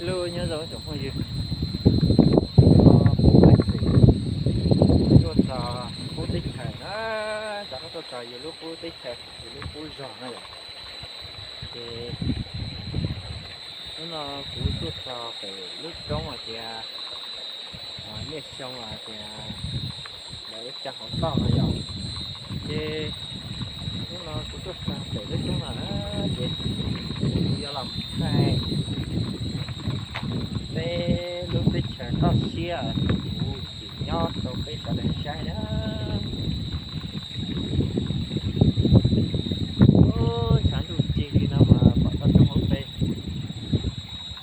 Lub nyob zoo tsoom phooj ywg, hnub no kuv Maiv Xwm tuaj txog qub teb chaws na, rov qab tuaj txog yus lub qub teb chaws, yus lub qub zog na yom. Ces hnub no kuv tuaj txog pem lub roob hais tias, niaj xyoo hais tias lawv cog hauv toj no yom. Ces hnub no kuv tuaj txog pem lub roob no na, ces kuv yuav los thaij peb lub teb chaws toj siab kuv tsim nyob rau peb sawv daws saib na. Tshav ntuj cig li no mas pom toj roob hauv pes,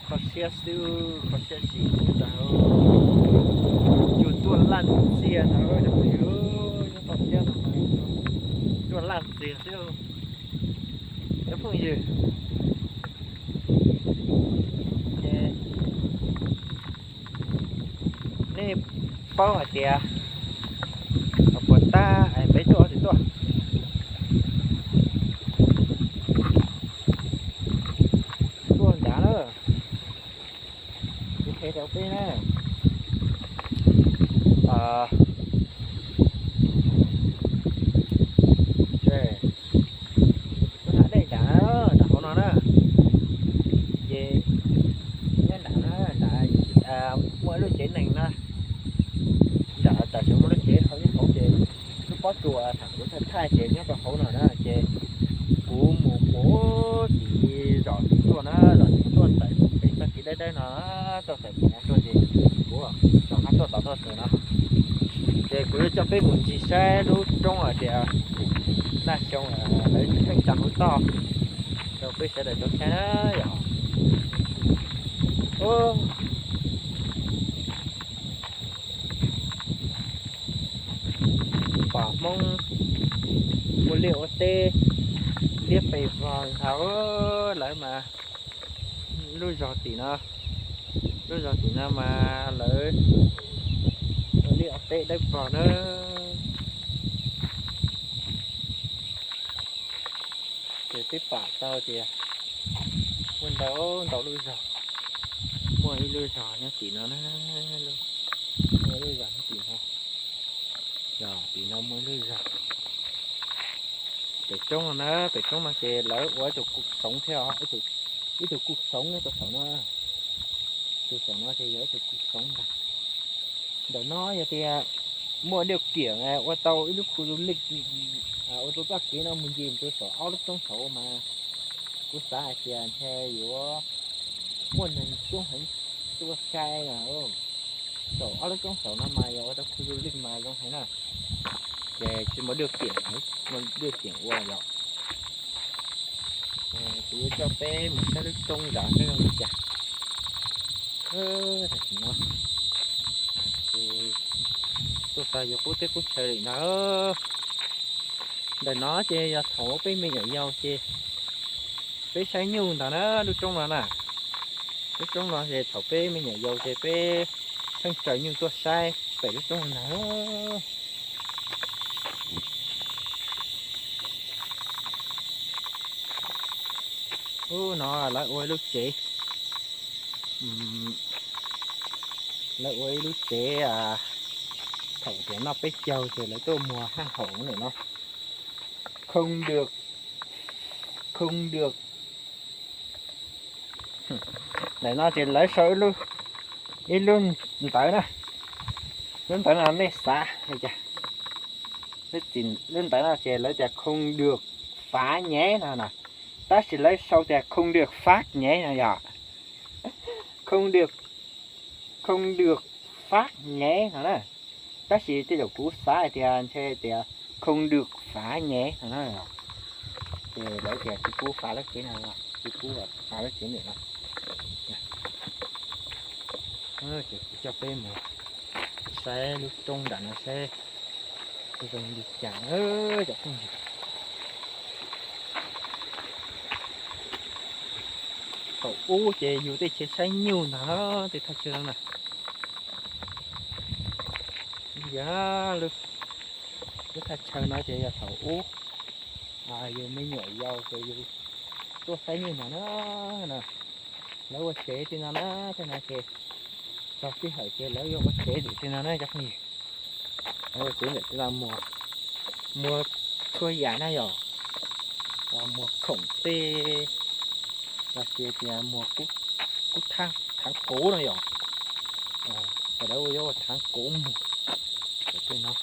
kho siab xwb, kho siab zim ntag. Cua tuaj laj ntxiag ntag cov phooj ywg, nyob toj siab no mas tuaj laj ntxiag xwb cov phooj ywg. Nej paub hais tias puas tab es peb tuaj tsis tuaj? Tuaj nrad na, kuv qhia rau peb na. Tuaj nram dej nrad, nram hauv no na. Ces nyob nrad na, nrad muaj lub tsev neeg na. Nram tam sim muaj lub tsev hauv, nyob hauv ces lub pob tsuas tham kuv thaij thaij ces nyob rau hauv no na ces kuv mus puag tim zos tim tuaj na, zos tim tuaj ntawm pem txoj kev dawb dawb no, tuaj tawm pem no tuaj ces kuv rov qab tuaj tod tuaj ntawm no. Ces kuv yuav coj peb mus ncig saib lub roob hais tias naj xyoo lawv theej cog hauv toj rau peb sawv daws tau saib na yom. Pom Hmoob ua liaj ua teb liab pes vog nthav lawv mas. Lub zos tim no, lub zos tim no mas lawv ua liaj ua teb dawb vog na. Ces peb pom tau tias muaj ntau ntau lub zos, muaj ib lub zos nyob tim no na, muaj lub zos nyob tim no, tim no muaj ib lub zos. Pem roob no na, pem roob no ces lawv ua ib tug kuj xoov thiab, ib tug kuj xoov nyob rau saum no, tus saum no ces yog ib tug kuj xoov ntag. Ntawm no yog tias muaj diaj kiam ua tau ib lub khu du lij, ua rau txoj kev no mus ncig rau saum ob lub roob saud mas kuv xav hais tias ntshe yuav muaj neeg coob heev tuaj saib na. Saum ob lub roob saud no mas yog ua tau khu du lij mas zoo heev na. Ces tsis muaj diaj kiam, muaj diaj kiam ua yom. Kuv yuav coj peb mus saib lub roob nrad saib zoo li cas. Tam sim no ces tuaj txog yuav qub teb qub chaw li ntag. Ntawm no ces yog thaum peb me nyuam yaus ces peb saib nyuj ntag na, lub roob no na. Lub roob no ces thaum peb me nyuam yaus ces peb pheej raws nyuj tuaj saib pem lub roob no ntag. Ub, no lawv ua ib lub tsev, lawv ua ib lub tsev, thaum tias noj peb caug ces lawv tuaj muag haj haum ntawm no. Không được, không được. Ntawm no ces lawv sau ib lub ntawv na, lub ntawv no nej xav li cas? Lub ntawv no ces lawv tias không được phá nhé no na, tab sis lawv sau tias không được phát nhé no yog không được, không được phát nhé no na. Tab sis tej zaum kuv xav hais tias ntshe tias không được phá nhé no na. Ces lawv tias tsis pub phá lub tsev no, tsis pub phá lub tsev ntawm no. Ces kuv coj peb mus saib lub roob nram no saib zoo li cas na cov phooj ywg. Thaum ub ces yus tej chaw saib nyuj ntag, tej thaj chaw no na. Yog lub thaj chaw no ces yog thaum ub yus me nyuam yaus ces yus tuaj saib nyuj ntag na. Lawv ua tsev tej no na, tej no ces txog sij hawm ces lawv yuav ua tsev ntawm tej no na cov phooj ywg. Lawv ua tsev ntawm tej no muag, muag txhua yam na yom, muag khoom tej los sis tias muag kub thaav kauv no yom. Lawv yuav ua thaav kauv muag tej no.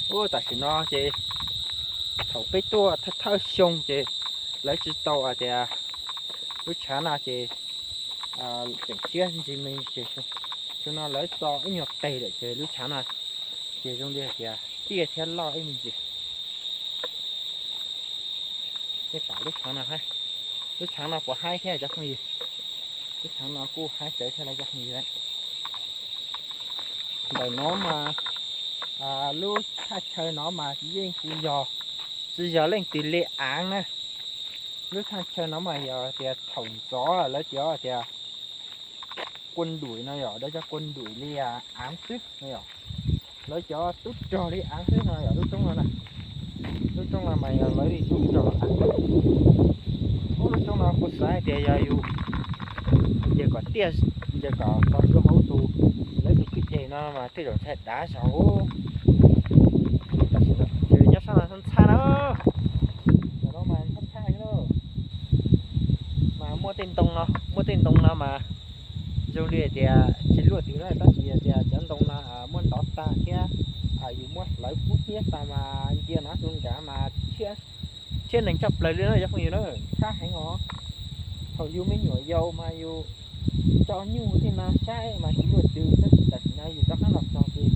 Ua tam sim no ces thaum peb tuaj thawj thawj xyoo ces lawv tsis tau hais tias lub tshav no ces tseem siab ntsis me ntsis. Xyoo no lawv tso ib nyuag qes lawm ces lub tshav no ces zoo li hais tias tiaj thiab loj ib me ntsis. Tej pom lub tshav no, lub tshav no puas haib thiab cov phooj ywg? Lub tshav no kuj haib tsawv thiab lawv cov phooj ywg. Ntawm no mas lub thaj chaw no mas yeej tsis yog, tsis yog leej twg li aav na. Lub thaj chaw no mas yog tias thaum ntxov lawv cov tias kua nduim no yom, lawv cov kua nduim li aav xwb no yom. Lawv cov tub rog li aav xwb no yom, lub roob no na. Lub roob no mas yog lawv li tub rog aav. Ub, lub roob no kuv xav hais tias yog yus nce kom tiaj, nce kom txog rau hauv tus, lawv tus kwj ces no mas tej zaum ntshai dav zog. Tam sim no ces nyob sab no ntxhab na, no mas ntxhab ntxhab heev lauj. Mas muaj tej ntoo no, muaj tej ntoo no mas zoo li tias tsis luaj twg na, tab sis tias cov ntoo no muab ntov tag thiab yus muab hlawv kub hnyiab tag mas ncia no tus nkav mas thiab neeg tshaj plaws li na cov phooj ywg na, ntxhab heev os. Thaum yus me nyuam yaus mas yus tso nyuj tej no saib mas tsis luaj twg, tab sis tam sim no yus rov qab los txog ces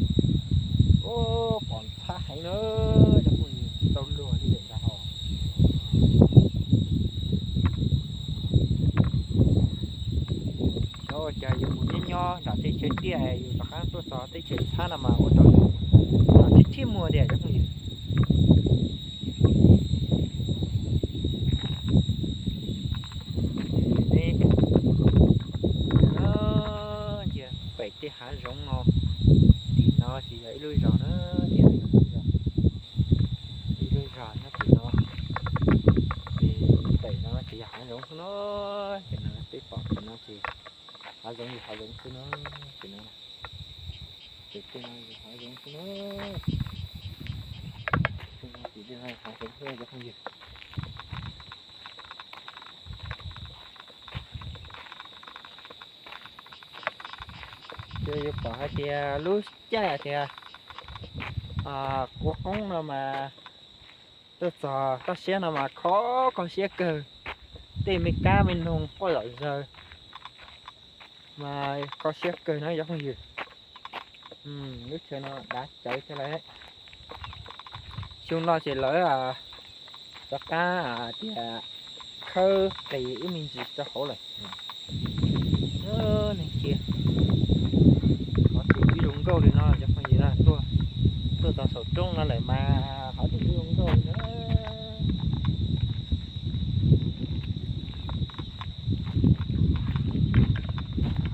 ub, pom ntxhab heev na cov phooj ywg, tsis tau luag li lawm ntag hos. Xyov ua cas yus mus nyob nyob nram tej chaw tiaj yus rov qab tuaj txog teb chaws ntxhab no mas ua rau yus los tib tib muag tiag cov phooj ywg. Neb ntsia pem tej hav zoov no, tim no ces yog ib lub zos na, tim no yog ib lub zos, ib lub zos nyob tim no, ces pem no ces yog hav zoov xwb na, pem no peb pom pem no ces hav zoov yog hav zoov xwb na, pem no, pem tej no yog hav zoov xwb na, pem no ces yog hav zoov xwb cov phooj ywg. Ces yuav pom hais tias lub caij tias kua qoob no mas tuaj txog toj siab no mas kho kho siab kawg, tej me kab me noog quaj zom zaws mas kho siab kawg na cov phooj ywg. Lub chaw no dav tsawv thiab lawm. Xyoo no ces lawv rov qab tias khawb qis ib me ntsis rau hauv lawm. Neeg cia, qhov twg twb zoo nkauj li no cov phooj ywg na, tuaj, tuaj txog saum roob no lawm mas qhov twg twb zoo nkauj li na.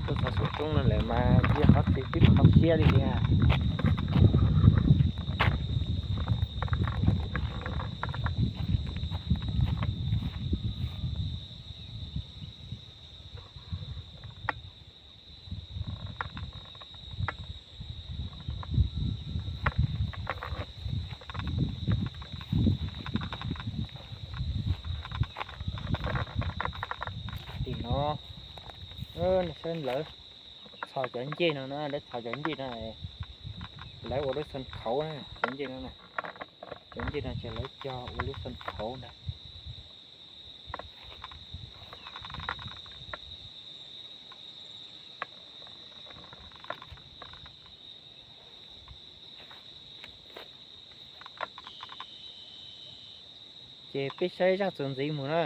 Tuaj txog saum roob no lawm mas ntsia qhov twg twb kho siab li tiag. Tim no, saib lawv txhos cov ncej no na, lawv txhos cov ncej no, lawv ua lub xoo khauv na, cov ncej no, cov ncej no ces lawv cog ua lub xoo khauv ntag. Ces peb saib zaj txuas ntxiv mus na.